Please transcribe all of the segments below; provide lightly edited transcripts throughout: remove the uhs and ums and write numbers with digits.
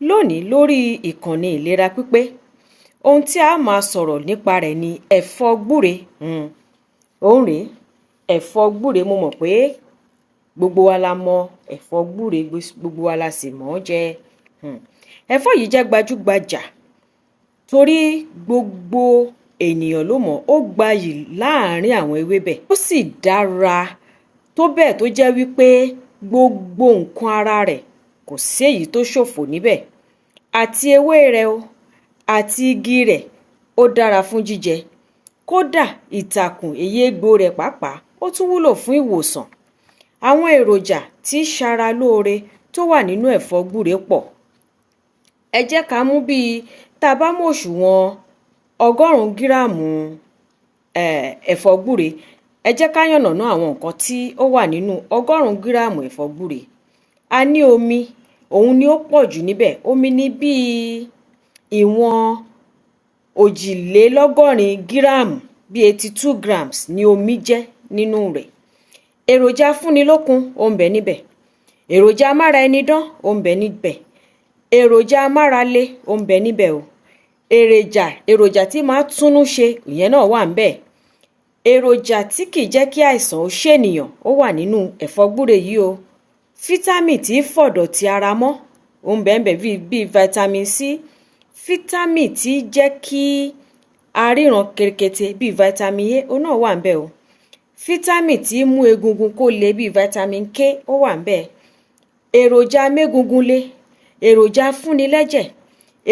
Lónìí lórí ìkànnì Ìlera Pípé, ohun tí a máa sọ̀rọ̀ nípa rẹ̀ ni ẹ̀fọ́ gbúre. Òun rèé, ẹ̀fọ́ gbúre. Mo mọ̀ pé gbogbo wa la mọ ẹ̀fọ́ gbúre, gbogbo wa la sì mọ̀ ọ́ jẹ. Ẹ̀fọ́ yìí jẹ́ gbajúgbajà torí gbogbo ènìyàn ló mọ̀. Ó gbayì láàárín àwọn ewébẹ̀, ó sì dára tó bẹ́ẹ̀ tó jẹ́ wípé gbogbo nǹkan ara rẹ̀, kò sí èyí tó ṣòfò níbẹ̀. Àti ewé rẹ̀ o, àti igi rẹ̀, ó dára fún jíjẹ. Kódà ìtàkùn, èyí egbò rẹ̀ pàápàá, ó tún wúlò fún ìwòsàn. Àwọn èròjà tí í ṣara lóore tó wà nínú ẹ̀fọ́ gbúre pọ̀. Ẹ jẹ́ ká mú bíi tá a bá mú òṣùwọ̀n 100 gíráàmù ẹ̀fọ́ gbúre, ẹ jẹ́ ká yànnàná àwọn nǹkan tí ó wà nínú 100 gíráàmù ẹ̀fọ́ gbúre. A ní omi, òun ni ó pọ̀ jù níbẹ̀. Omi ní bíi ìwọ̀n 82 gíráàmù, bíi 82 grams ni omi jẹ́ nínú rẹ̀. Èròjà afúnilókun, ó ń bẹ níbẹ̀. Èròjà amára ẹni dán, ó ń bẹ níbẹ̀. Èròjà amárale, ó ń bẹ níbẹ̀ o. Èròjà tí máa túnú ṣe, ìyẹn náà wà ńbẹ̀. Èròjà tí kìí jẹ́ kí àìsàn ó ṣènìyàn, ó wà nínú ẹ̀fọ́ gbúre yìí o. Fítámì tí í fọ̀dọ̀tí ara mọ́, ó ń bẹ ńbẹ̀, bíi vitamin C. Fítámì tí jẹ́ kí a ríran ketekete, bíi vitamin A, òun náà wà ńbẹ̀ o. Fítámì tí mú egungun kó le, bíi vitamin K, ó wà ńbẹ̀. Èròjà amégungun le, èròjà afúnilẹ́jẹ̀,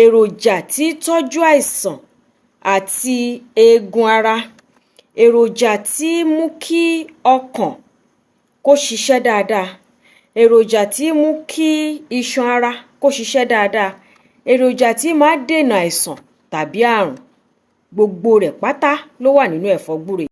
èròjà tí tọ́jú àìsàn àti eegun ara, èròjà tí mú kí ọkàn kó ṣiṣẹ́ dáadáa, èròjà tí mú kí iṣan ara kó ṣiṣẹ́ dáadáa, èròjà tí máa dènà àìsàn tàbí àrùn, gbogbo rẹ̀ pátá ló wà nínú ẹ̀fọ́ gbúre.